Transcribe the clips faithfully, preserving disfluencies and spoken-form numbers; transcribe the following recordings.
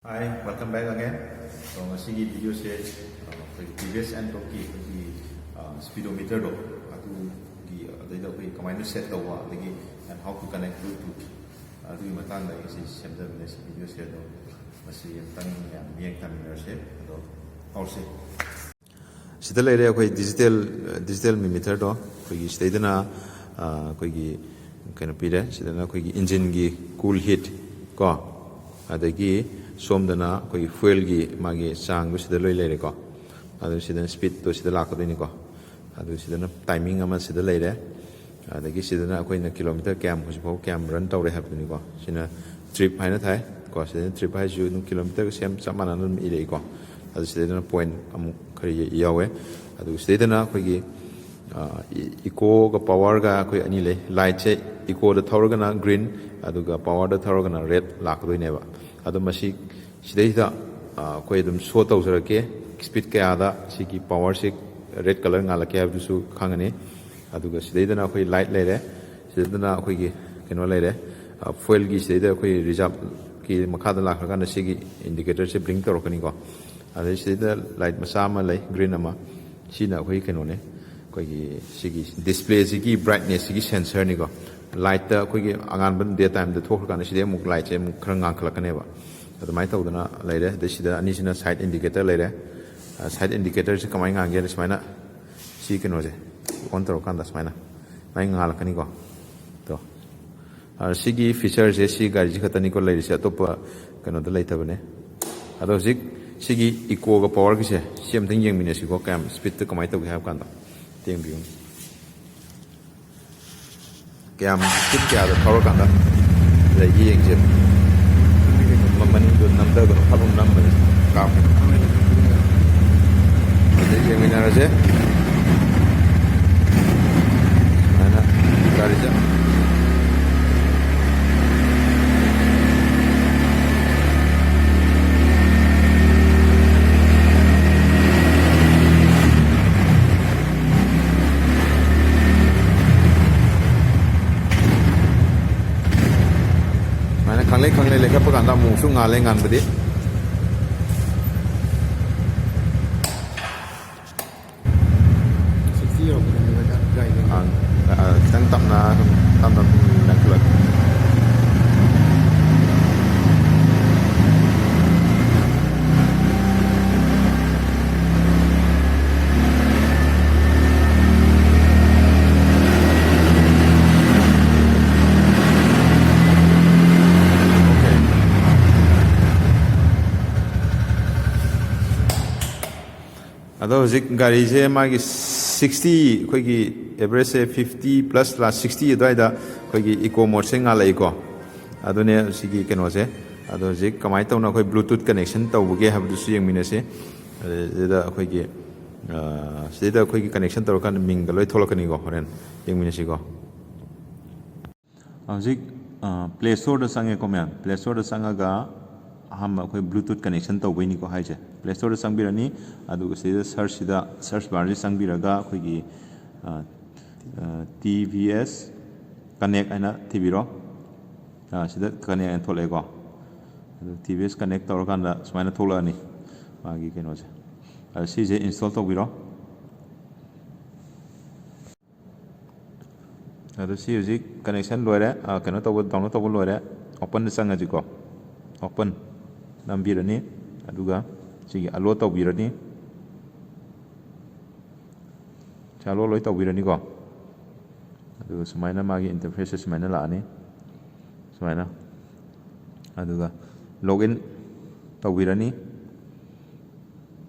Hi, welcome back again. So, ꯉꯁꯤꯒꯤ ꯚꯤꯗꯤꯑꯣꯁꯦ ꯑꯩꯈꯣꯏꯒꯤ previous and ꯇꯣꯞꯀꯤ ꯑꯩꯈꯣꯏꯒꯤ ꯁ꯭ꯄꯤꯗꯣꯃꯤꯇꯔꯗꯣ, ꯑꯗꯨꯒꯤ ꯑꯗꯩꯗ ꯑꯩꯈꯣꯏ ꯀꯃꯥꯏꯅ ꯁꯦꯠ ꯇꯧꯕ, ꯑꯗꯒꯤ and how to connect Bluetooth, ꯑꯗꯨꯒꯤ ꯃꯇꯥꯡꯗ ꯑꯩ ꯉꯁꯤ ꯁꯦꯝꯖꯕꯅꯦ ꯁꯤ ꯚꯤꯗꯤꯑꯣꯁꯦ꯫ ꯑꯗꯣ ꯃꯁꯤ ꯑꯝꯇꯪ ꯃꯌꯥꯝ ꯃꯤꯠꯌꯦꯡ ꯇꯥꯃꯤꯟꯅꯔꯁꯦ꯫ ꯑꯗꯣ ꯍꯧꯔꯁꯦ꯫ ꯁꯤꯗ ꯂꯩꯔꯦ ꯑꯩꯈꯣꯏ ꯗꯤꯖꯤꯇꯦꯜ, ꯗꯤꯖꯤꯇꯦꯜ ꯃꯤꯃꯤꯇꯔꯗꯣ꯫ ꯑꯩꯈꯣꯏꯒꯤ ꯁꯤꯗꯩꯗꯅ ꯑꯩꯈꯣꯏꯒꯤ ꯀꯩꯅꯣ ꯄꯤꯔꯦ꯫ ꯁꯤꯗꯅ ꯑꯩꯈꯣꯏꯒꯤ ꯏꯟꯖꯤꯟꯒꯤ ꯀꯨꯜ ꯍꯤꯠ ꯀꯣ, ꯑꯗꯒꯤ ꯁꯣꯝꯗꯅ ꯑꯩꯈꯣꯏꯒꯤ ꯐ꯭ꯌꯨꯑꯦꯜꯒꯤ ꯃꯥꯒꯤ ꯆꯥꯡꯗꯣ ꯁꯤꯗ ꯂꯣꯏ ꯂꯩꯔꯦꯀꯣ꯫ ꯑꯗꯨ ꯁꯤꯗꯅ ꯁ꯭ꯄꯤꯠꯇꯣ ꯁꯤꯗ ꯂꯥꯛꯀꯗꯣꯏꯅꯤꯀꯣ꯫ ꯑꯗꯨ ꯁꯤꯗꯅ ꯇꯥꯏꯃꯤꯡ ꯑꯃ ꯁꯤꯗ ꯂꯩꯔꯦ꯫ ꯑꯗꯒꯤ ꯁꯤꯗꯅ ꯑꯩꯈꯣꯏꯅ ꯀꯤꯂꯣꯃꯤꯇꯔ ꯀꯌꯥꯝ ꯍꯧꯖꯤꯛꯐꯥꯎ ꯀꯌꯥꯝ ꯔꯟ ꯇꯧꯔꯦ ꯍꯥꯏꯕꯗꯨꯅꯤꯀꯣ꯫ ꯁꯤꯅ ꯇ꯭ꯔꯤꯞ ꯍꯥꯏꯅ ꯊꯥꯏ ꯀꯣ꯫ ꯁꯤꯗꯅ ꯇ꯭ꯔꯤꯞ ꯍꯥꯏꯁꯤꯁꯨ ꯑꯗꯨꯝ ꯀꯤꯂꯣꯃꯤꯇꯔꯒ ꯁꯦꯝ ꯆꯞ ꯃꯥꯟꯅꯅ ꯑꯗꯨꯝ ꯏꯔꯛꯏꯀꯣ꯫ ꯑꯗꯨ ꯁꯤꯗꯩꯗꯅ ꯄꯣꯏꯟ ꯑꯃꯨꯛ ꯈꯔ ꯌꯥꯎꯋꯦ꯫ ꯑꯗꯨꯒ ꯁꯤꯗꯩꯗꯅ ꯑꯩꯈꯣꯏꯒꯤ ꯏꯀꯣꯒ ꯄꯋꯥꯔꯒ ꯑꯩꯈꯣꯏ ꯑꯅꯤ ꯂꯩ꯫ ꯂꯥꯏꯠꯁꯦ ꯏꯀꯣꯗ ꯊꯧꯔꯒꯅ ꯒ꯭ꯔꯤꯟ, ꯑꯗꯨꯒ ꯄꯋꯥꯔꯗ ꯊꯧꯔꯒꯅ ꯔꯦꯗ ꯂꯥꯛꯀꯗꯣꯏꯅꯦꯕ꯫ ꯑꯗꯣ ꯃꯁꯤ ꯁꯤꯗꯩꯁꯤꯗ ꯑꯩꯈꯣꯏ ꯑꯗꯨꯝ ꯁꯣ ꯇꯧꯖꯔꯛꯀꯦ꯫ ꯁ꯭ꯄꯤꯠ ꯀꯌꯥꯗ ꯁꯤꯒꯤ ꯄꯋꯥꯔꯁꯤ ꯔꯦꯗ ꯀꯂꯔ ꯉꯥꯜꯂꯛꯀꯦ ꯍꯥꯏꯕꯗꯨꯁꯨ ꯈꯪꯉꯅꯤ꯫ ꯑꯗꯨꯒ ꯁꯤꯗꯩꯗꯅ ꯑꯩꯈꯣꯏ ꯂꯥꯏꯠ ꯂꯩꯔꯦ꯫ ꯁꯤꯗꯩꯗꯅ ꯑꯩꯈꯣꯏꯒꯤ ꯀꯩꯅꯣ ꯂꯩꯔꯦ꯫ ꯐ꯭ꯌꯨꯑꯦꯜꯒꯤ ꯁꯤꯗꯩꯗ ꯑꯩꯈꯣꯏ ꯔꯤꯖꯥꯔꯕꯀꯤ ꯃꯈꯥꯗ ꯂꯥꯛꯈ꯭ꯔꯀꯥꯟꯗ ꯁꯤꯒꯤ ꯏꯟꯗꯤꯀꯦꯇꯔꯁꯦ ꯕ꯭ꯂꯤꯡ ꯇꯧꯔꯛꯀꯅꯤꯀꯣ꯫ ꯑꯗꯩ ꯁꯤꯗꯩꯗ ꯂꯥꯏꯠ ꯃꯆꯥ ꯑꯃ ꯂꯩ, ꯒ꯭ꯔꯤꯟ ꯑꯃ꯫ ꯁꯤꯅ ꯑꯩꯈꯣꯏꯒꯤ ꯀꯩꯅꯣꯅꯦ, ꯑꯩꯈꯣꯏꯒꯤ ꯁꯤꯒꯤ ꯗꯤꯁꯄ꯭ꯂꯦꯁꯤꯒꯤ ꯕ꯭ꯔꯥꯏꯠꯅꯦꯁꯁꯤꯒꯤ ꯁꯦꯟꯁꯔꯅꯤꯀꯣ꯫ ꯂꯥꯏꯠꯇ ꯑꯩꯈꯣꯏꯒꯤ ꯑꯉꯥꯟꯕ ꯗꯦ ꯇꯥꯏꯝꯗ ꯊꯣꯛꯈ꯭ꯔꯀꯥꯟꯗ ꯁꯤꯗꯩ ꯑꯃꯨꯛ ꯂꯥꯏꯠꯁꯦ ꯑꯃꯨꯛ ꯈꯔ ꯉꯥꯟꯈꯠꯂꯛꯀꯅꯦꯕ꯫ ꯑꯗꯨꯃꯥꯏꯅ ꯇꯧꯗꯅ ꯂꯩꯔꯦ꯫ ꯑꯗꯩ ꯁꯤꯗ ꯑꯅꯤꯁꯤꯅ ꯁꯥꯏꯠ ꯏꯟꯗꯤꯀꯦꯇꯔ ꯂꯩꯔꯦ꯫ ꯁꯥꯏꯠ ꯏꯟꯗꯤꯀꯦꯇꯔꯁꯦ ꯀꯃꯥꯏꯅ ꯉꯥꯟꯒꯦ ꯍꯥꯏꯗ ꯁꯨꯃꯥꯏꯅ ꯁꯤ ꯀꯩꯅꯣꯁꯦ ꯑꯣꯟ ꯇꯧꯔꯀꯥꯟꯗ ꯁꯨꯃꯥꯏꯅ, ꯁꯨꯃꯥꯏꯅ ꯉꯥꯜꯂꯛꯀꯅꯤꯀꯣ꯫ ꯇꯣ꯫ ꯑ, ꯁꯤꯒꯤ ꯐꯤꯆꯔꯁꯦ ꯁꯤ ꯒꯥꯔꯤꯁꯤ ꯈꯛꯇꯅꯤꯀꯣ ꯂꯩꯔꯤꯁꯦ, ꯑꯇꯣꯞꯄ ꯀꯩꯅꯣꯗ ꯂꯩꯇꯕꯅꯦ꯫ ꯑꯗꯣ ꯍꯧꯖꯤꯛ ꯁꯤꯒꯤ ꯏꯀꯣꯒ ꯄꯋꯥꯔꯒꯤꯁꯦ ꯁꯤ ꯑꯝꯇꯪ ꯌꯦꯡꯃꯤꯟꯅꯁꯤꯀꯣ, ꯀꯌꯥꯝ ꯁ꯭ꯄꯤꯠꯇ ꯀꯃꯥꯏꯅ ꯇꯧꯒꯦ ꯍꯥꯏꯕ ꯀꯥꯟꯗ꯫ ꯌꯦꯡꯕꯤꯌꯨ꯫ ꯀꯌꯥꯝ ꯁ꯭ꯄꯤꯠ ꯀꯌꯥꯗ ꯊꯧꯔꯀꯥꯟꯗ ꯂꯩꯒꯦ ꯌꯦꯡꯁꯦ꯫ ꯃꯃꯟꯗꯣ ꯅꯝꯊꯒꯅꯨ, ꯐꯠ ꯂꯥꯎ ꯅꯝꯕꯅꯦ꯫ ꯀꯥꯞꯄꯦ꯫ ꯍꯧꯖꯤꯛ ꯌꯦꯡꯃꯤꯟꯅꯔꯁꯦ꯫ ꯁꯨꯃꯥꯏꯅ ꯒꯥꯔꯤꯁꯦ꯫ ꯁꯨꯃꯥꯏꯅ ꯈꯪꯂꯩ ꯈꯪꯂꯩ ꯂꯩꯈꯠꯄ ꯀꯥꯟꯗ ꯑꯃꯨꯛꯁꯨ ꯉꯥꯜꯂꯦ ꯉꯥꯟꯕꯗꯤ꯫ ꯈꯤꯇꯪ ꯇꯞꯅ ꯁꯨꯝ ꯇꯞ ꯇꯞꯅ ꯁꯨꯝ ꯂꯪꯈꯠꯂꯛꯀꯦ꯫ ꯑꯗꯣ ꯍꯧꯖꯤꯛ ꯒꯥꯔꯤꯁꯦ ꯃꯥꯒꯤ sixty, ꯑꯩꯈꯣꯏꯒꯤ average ꯁꯦ fifty plus ꯂꯥ sixty ꯑꯗꯨꯋꯥꯏꯗ ꯑꯩꯈꯣꯏꯒꯤ eco mode ꯁꯦ ꯉꯥꯜꯂꯛꯏꯀꯣ꯫ ꯑꯗꯨꯅꯦ ꯁꯤꯒꯤ ꯀꯩꯅꯣꯁꯦ꯫ ꯑꯗꯣ ꯍꯧꯖꯤꯛ ꯀꯃꯥꯏꯅ ꯇꯧꯅ ꯑꯩꯈꯣꯏ Bluetooth connection ꯇꯧꯕꯒꯦ ꯍꯥꯏꯕꯗꯨꯁꯨ ꯌꯦꯡꯃꯤꯟꯅꯁꯤ꯫ ꯑꯗꯨꯗ ꯑꯩꯈꯣꯏꯒꯤ, ꯑ, ꯁꯤꯗꯩꯗ ꯑꯩꯈꯣꯏꯒꯤ connection ꯇꯧꯔꯀꯥꯟꯗ ꯃꯤꯡꯒ ꯂꯣꯏ ꯊꯣꯛꯂꯛꯀꯅꯤꯀꯣ꯫ ꯍꯣꯔꯦꯟ ꯌꯦꯡꯃꯤꯟꯅꯁꯤꯀꯣ꯫ ꯍꯧꯖꯤꯛ, ꯑ, Play Store ꯗ ꯆꯪꯉꯦꯀꯣ ꯃꯌꯥꯝ꯫ Play Store ꯗ ꯆꯪꯉꯒ ꯑꯍꯥꯟꯕ ꯑꯩꯈꯣꯏ Bluetooth connection ꯇꯧꯕꯩꯅꯤꯀꯣ ꯍꯥꯏꯁꯦ꯫ Play Store ꯗ ꯆꯪꯕꯤꯔꯅꯤ, ꯑꯗꯨꯒ ꯁꯤꯗ search ꯁꯤꯗ, search bar ꯁꯤ ꯆꯪꯕꯤꯔꯒ ꯑꯩꯈꯣꯏꯒꯤ, ꯑ, ꯑ, T V S Connect ꯍꯥꯏꯅ ꯊꯤꯕꯤꯔꯣ꯫ ꯑ, ꯁꯤꯗ connect ꯍꯥꯏꯅ ꯊꯣꯛꯂꯛꯑꯦꯀꯣ꯫ ꯑꯗꯨ T V S Connect ꯇꯧꯔꯀꯥꯟꯗ ꯁꯨꯃꯥꯏꯅ ꯊꯣꯛꯂꯛꯑꯅꯤ ꯃꯥꯒꯤ ꯀꯩꯅꯣꯁꯦ꯫ ꯑꯗꯨ ꯁꯤꯁꯦ install ꯇꯧꯕꯤꯔꯣ꯫ ꯑꯗꯨ ꯁꯤ ꯍꯧꯖꯤꯛ connection ꯂꯣꯏꯔꯦ, ꯑ, ꯀꯩꯅꯣ ꯇꯧꯕ, download ꯇꯧꯕ ꯂꯣꯏꯔꯦ꯫ Open ꯗ ꯆꯪꯉꯁꯤꯀꯣ꯫ Open ꯅꯝꯕꯤꯔꯅꯤ, ꯑꯗꯨꯒ ꯁꯤꯒꯤ allow ꯇꯧꯕꯤꯔꯅꯤ꯫ ꯁꯤ allow ꯂꯣꯏ ꯇꯧꯕꯤꯔꯅꯤꯀꯣ꯫ ꯑꯗꯨꯒ ꯁꯨꯃꯥꯏꯅ ꯃꯥꯒꯤ interface ꯁꯦ ꯁꯨꯃꯥꯏꯅ ꯂꯥꯛꯑꯅꯤ, ꯁꯨꯃꯥꯏꯅ꯫ ꯑꯗꯨꯒ login ꯇꯧꯕꯤꯔꯅꯤ꯫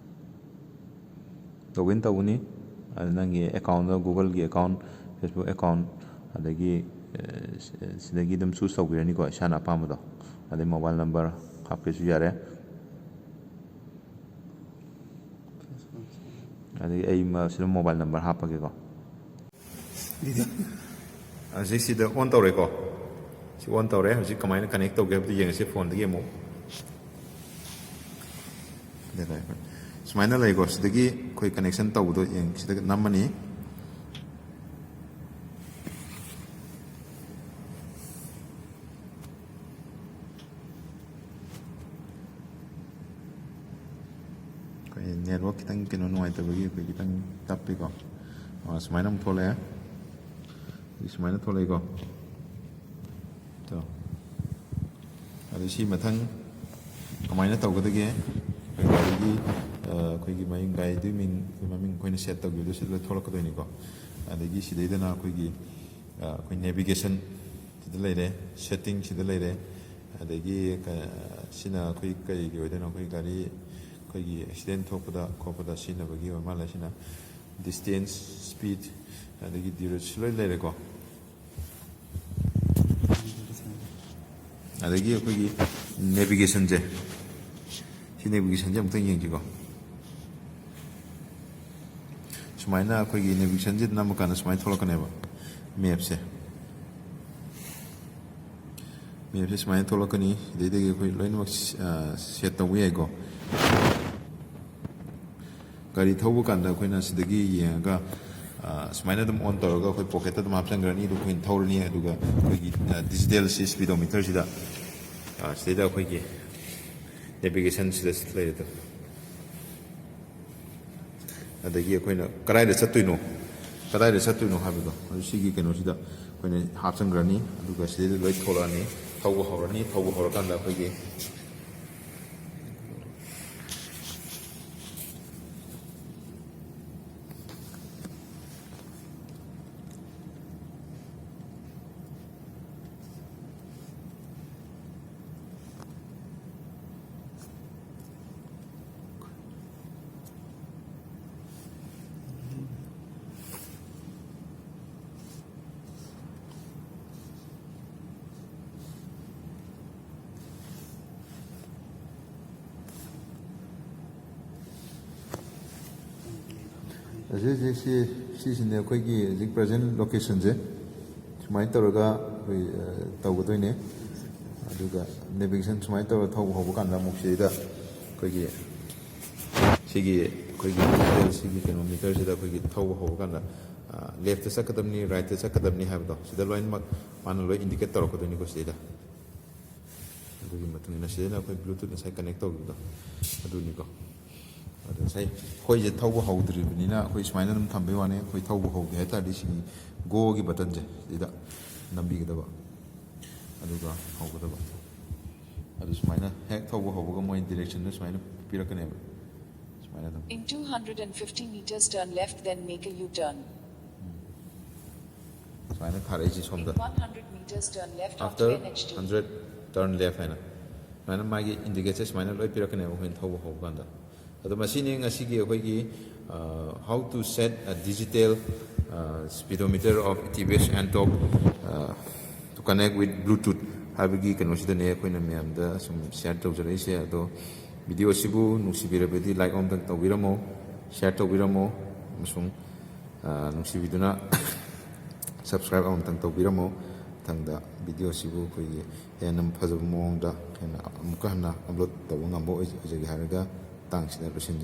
Login ꯇꯧꯒꯅꯤ꯫ ꯑꯗ ꯅꯪꯒꯤ account ꯗꯣ, Google ꯒꯤ account, Facebook account, ꯑꯗꯒꯤ, ꯑꯦ, ꯁꯤꯗꯒꯤ ꯑꯗꯨꯝ choose ꯇꯧꯕꯤꯔꯅꯤꯀꯣ, ꯏꯁꯥꯅ ꯑꯄꯥꯝꯕꯗꯣ꯫ ꯑꯗꯩ mobile number ꯍꯥꯞꯀꯦꯁꯨ ꯌꯥꯔꯦ꯫ ꯑꯗꯒꯤ ꯑꯩ ꯃ-, ꯁꯤꯗ mobile number ꯍꯥꯞꯄꯒꯦꯀꯣ꯫ ꯍꯧꯖꯤꯛ ꯁꯤꯗ on ꯇꯧꯔꯦꯀꯣ꯫ ꯁꯤ on ꯇꯧꯔꯦ꯫ ꯍꯧꯖꯤꯛ ꯀꯃꯥꯏꯅ connect ꯇꯧꯒꯦ ꯍꯥꯏꯕꯗꯨ ꯌꯦꯡꯉꯁꯤ phone ꯗꯒꯤ ꯑꯃꯨꯛ꯫ ꯁꯨꯃꯥꯏꯅ ꯂꯩꯀꯣ꯫ ꯁꯤꯗꯒꯤ ꯑꯩꯈꯣꯏ connection ꯇꯧꯕꯗꯣ ꯌꯦꯡ-, ꯁꯤꯗ ꯅꯝꯃꯅꯤ꯫ ꯑꯩꯈꯣꯏ network ꯈꯤꯇꯪ ꯀꯩꯅꯣ ꯅꯨꯡꯉꯥꯏꯇꯕꯒꯤ ꯑꯩꯈꯣꯏ ꯈꯤꯇꯪ ꯇꯞꯄꯤꯀꯣ꯫ ꯑ, ꯁꯨꯃꯥꯏꯅ ꯑꯃꯨꯛ ꯊꯣꯛꯂꯛꯑꯦ꯫ ꯁꯨꯃꯥꯏꯅ ꯊꯣꯛꯂꯛꯏꯀꯣ꯫ ꯇꯣ꯫ ꯑꯗꯨ ꯁꯤ ꯃꯊꯪ ꯀꯃꯥꯏꯅ ꯇꯧꯒꯗꯒꯦ? ꯑꯩꯈꯣꯏ ꯒꯥꯔꯤꯒꯤ, ꯑ, ꯑꯩꯈꯣꯏꯒꯤ ꯃꯃꯤꯡ, ꯒꯥꯔꯤꯗꯨꯒꯤ ꯃꯤꯡ, ꯑꯩꯈꯣꯏ ꯃꯃꯤꯡ ꯑꯩꯈꯣꯏꯅ ꯁꯦꯠ ꯇꯧꯈꯤꯕꯗꯣ ꯁꯤꯗ ꯂꯣꯏ ꯊꯣꯛꯂꯛꯀꯗꯣꯏꯅꯤꯀꯣ꯫ ꯑꯗꯒꯤ ꯁꯤꯗꯩꯗꯅ ꯑꯩꯈꯣꯏꯒꯤ, ꯑ, ꯑꯩꯈꯣꯏ navigation ꯁꯤꯗ ꯂꯩꯔꯦ, setting ꯁꯤꯗ ꯂꯩꯔꯦ, ꯑꯗꯒꯤ ꯀ-, ꯁꯤꯅ ꯑꯩꯈꯣꯏ ꯀꯔꯤꯒꯤ ꯑꯣꯏꯗꯣꯏꯅꯣ? ꯑꯩꯈꯣꯏ ꯒꯥꯔꯤ, ꯑꯩꯈꯣꯏꯒꯤ accident ꯊꯣꯛꯄꯗ ꯈꯣꯠꯄꯗ ꯁꯤꯖꯤꯟꯅꯕꯒꯤ ꯑꯣꯏ ꯃꯥꯜꯂꯦ꯫ ꯁꯤꯅ distance, speed, ꯑꯗꯒꯤ duration ꯂꯣꯏ ꯂꯩꯔꯦꯀꯣ꯫ ꯑꯗꯒꯤ ꯑꯩꯈꯣꯏꯒꯤ navigationꯁꯦ, ꯁꯤ navigationꯁꯦ ꯑꯃꯨꯛꯇꯪ ꯌꯦꯡꯁꯤꯀꯣ꯫ ꯁꯨꯃꯥꯏꯅ ꯑꯩꯈꯣꯏꯒꯤ navigationꯁꯦ ꯅꯝꯃꯀꯥꯟꯗ ꯁꯨꯃꯥꯏꯅ ꯊꯣꯛꯂꯛꯀꯅꯦꯕ, mapꯁꯦ꯫ Mapꯁꯦ ꯁꯨꯃꯥꯏꯅ ꯊꯣꯛꯂꯛꯀꯅꯤ꯫ ꯁꯤꯗꯩꯗꯒꯤ ꯑꯩꯈꯣꯏ ꯂꯣꯏꯅꯃꯛ, ꯑ, set ꯇꯧꯕ ꯌꯥꯏꯀꯣ꯫ ꯒꯥꯔꯤ ꯊꯧꯕ ꯀꯥꯟꯗ ꯑꯩꯈꯣꯏꯅ ꯁꯤꯗꯒꯤ ꯌꯦꯡꯉꯒ, ꯑ, ꯁꯨꯃꯥꯏꯅ ꯑꯗꯨꯝ on ꯇꯧꯔꯒ ꯑꯩꯈꯣꯏ pocketꯇ ꯑꯗꯨꯝ ꯍꯥꯞꯆꯤꯟꯈ꯭ꯔꯅꯤ꯫ ꯑꯗꯨꯒ ꯑꯩꯈꯣꯏꯅ ꯊꯧꯔꯅꯤ꯫ ꯑꯗꯨꯒ ꯑꯩꯈꯣꯏꯒꯤ, ꯑ, digitalꯁꯤ speedometerꯁꯤꯗ, ꯑ, ꯁꯤꯗꯩꯗ ꯑꯩꯈꯣꯏꯒꯤ navigationꯁꯤꯗ ꯂꯩꯔꯦ꯫ ꯑꯗꯒꯤ ꯑꯩꯈꯣꯏꯅ ꯀꯗꯥꯏꯗ ꯆꯠꯇꯣꯏꯅꯣ, ꯀꯗꯥꯏꯗ ꯆꯠꯇꯣꯏꯅꯣ ꯍꯥꯏꯕꯗꯣ, ꯑꯗꯨ ꯁꯤꯒꯤ ꯀꯩꯅꯣꯁꯤꯗ ꯑꯩꯈꯣꯏꯅ ꯍꯥꯞꯆꯤꯟꯈ꯭ꯔꯅꯤ꯫ ꯑꯗꯨꯒ ꯁꯤꯗꯩꯗ ꯂꯣꯏ ꯊꯣꯛꯂꯛꯑꯅꯤ, ꯊꯧꯕ ꯍꯧꯔꯅꯤ꯫ ꯊꯧꯕ ꯍꯧꯔꯀꯥꯟꯗ ꯑꯩꯈꯣꯏꯒꯤ ꯍꯧꯖꯤꯛ ꯍꯧꯖꯤꯛ ꯁꯤ, ꯁꯤꯁꯤꯅꯦ ꯑꯩꯈꯣꯏꯒꯤ ꯍꯧꯖꯤꯛ present locationꯁꯦ꯫ ꯁꯨꯃꯥꯏꯅ ꯇꯧꯔꯒ ꯑꯩꯈꯣꯏ, ꯑ, ꯇꯧꯒꯗꯣꯏꯅꯦ꯫ ꯑꯗꯨꯒ navigation ꯁꯨꯃꯥꯏꯅ ꯇꯧꯔꯒ ꯊꯧꯕ ꯍꯧꯕ ꯀꯥꯟꯗ ꯑꯃꯨꯛ ꯁꯤꯗꯩꯗ ꯑꯩꯈꯣꯏꯒꯤ, ꯁꯤꯒꯤ ꯑꯩꯈꯣꯏꯒꯤ, ꯁꯤꯒꯤ ꯀꯩꯅꯣ meterꯁꯤꯗ ꯑꯩꯈꯣꯏꯒꯤ ꯊꯧꯕ ꯍꯧꯕ ꯀꯥꯟꯗ, ꯑ, leftꯇ ꯆꯠꯀꯗꯕꯅꯤ, rightꯇ ꯆꯠꯀꯗꯕꯅꯤ ꯍꯥꯏꯕꯗꯣ ꯁꯤꯗ ꯂꯣꯏꯅꯃꯛ ꯃꯥꯅ ꯂꯣꯏ indicate ꯇꯧꯔꯛꯀꯗꯣꯏꯅꯤꯀꯣ ꯁꯤꯗꯩꯗ꯫ ꯑꯗꯨꯒꯤ ꯃꯇꯨꯡ ꯏꯟꯅ ꯁꯤꯗꯩꯗ ꯑꯩꯈꯣꯏ Bluetooth ꯉꯁꯥꯏ connect ꯇꯧꯈꯤꯕꯗꯣ ꯑꯗꯨꯅꯤꯀꯣ꯫ ꯑꯗꯣ ꯉꯁꯥꯏ ꯑꯩꯈꯣꯏꯁꯦ ꯊꯧꯕ ꯍꯧꯗ꯭ꯔꯤꯕꯅꯤꯅ ꯑꯩꯈꯣꯏ ꯁꯨꯃꯥꯏꯅ ꯑꯗꯨꯝ ꯊꯝꯕꯩ ꯋꯥꯅꯤ꯫ ꯑꯩꯈꯣꯏ ꯊꯧꯕ ꯍꯧꯒꯦ ꯍꯥꯏ ꯇꯥꯔꯗꯤ ꯁꯤꯒꯤ ꯒꯣꯒꯤ ꯕꯇꯟꯁꯦ ꯁꯤꯗ ꯅꯝꯕꯤꯒꯗꯕ, ꯑꯗꯨꯒ ꯍꯧꯒꯗꯕ꯫ ꯑꯗꯨ ꯁꯨꯃꯥꯏꯅ ꯍꯦꯛ ꯊꯧꯕ ꯍꯧꯕꯒ ꯃꯣꯏ ꯗꯤꯔꯦꯛꯁꯟꯗꯣ ꯁꯨꯃꯥꯏꯅ ꯄꯤꯔꯛꯀꯅꯦꯕ, ꯁꯨꯃꯥꯏꯅ ꯑꯗꯨꯝ꯫ In two hundred fifty meters, turn left, then make a U-turn. ꯁꯨꯃꯥꯏꯅ ꯊꯥꯔꯛꯏꯁꯦ In ꯁꯣꯝꯗ꯫ one hundred meters, turn left on After ten H two. hundred, turn left ꯍꯥꯏꯅ ꯁꯨꯃꯥꯏꯅ ꯃꯥꯒꯤ ꯏꯟꯗꯤꯀꯦꯇꯔ ꯁꯨꯃꯥꯏꯅ ꯂꯣꯏ ꯄꯤꯔꯛꯀꯅꯦꯕ ꯑꯩꯈꯣꯏꯅ ꯊꯧꯕ ꯍꯧꯕ ꯀꯥꯟꯗ꯫ ꯑꯗꯣ ꯃꯁꯤꯅꯤ ꯉꯁꯤꯒꯤ ꯑꯩꯈꯣꯏꯒꯤ, uh, how to set a digital, uh, speedometer of T V S Ntorq, uh, to connect with Bluetooth ꯍꯥꯏꯕꯒꯤ ꯀꯩꯅꯣꯁꯤꯗꯅꯦ ꯑꯩꯈꯣꯏꯅ ꯃꯌꯥꯝꯗ ꯁꯨꯝ ꯁꯤꯌꯔ ꯇꯧꯖꯔꯛꯏꯁꯦ꯫ ꯑꯗꯣ ꯚꯤꯗꯤꯑꯣꯁꯤꯕꯨ ꯅꯨꯡꯁꯤꯕꯤꯔꯕꯗꯤ ꯂꯥꯏꯛ ꯑꯃꯇꯪ ꯇꯧꯕꯤꯔꯝꯃꯣ, ꯁꯤꯌꯔ ꯇꯧꯕꯤꯔꯝꯃꯣ, ꯑꯃꯁꯨꯡ, ꯑ, ꯅꯨꯡꯁꯤꯕꯤꯗꯨꯅ ꯁꯕꯁꯀ꯭ꯔꯥꯏꯕ ꯑꯃꯇꯪ ꯇꯧꯕꯤꯔꯝꯃꯣ꯫ ꯃꯊꯪꯗ ꯚꯤꯗꯤꯑꯣꯁꯤꯕꯨ ꯑꯩꯈꯣꯏꯒꯤ ꯍꯦꯟꯅ ꯐꯖꯕ ꯃꯑꯣꯡꯗ ꯍꯦꯟꯅ ꯑꯃꯨꯛꯀ ꯍꯟꯅ ꯑꯞꯂꯣꯗ ꯇꯧꯕ ꯉꯝꯕ ꯑꯣꯏꯖ-, ꯑꯣꯏꯖꯒꯦ ꯍꯥꯏꯔꯒ ꯃꯇꯥꯡꯁꯤꯗ ꯂꯣꯏꯁꯤꯟꯖꯔꯦ꯫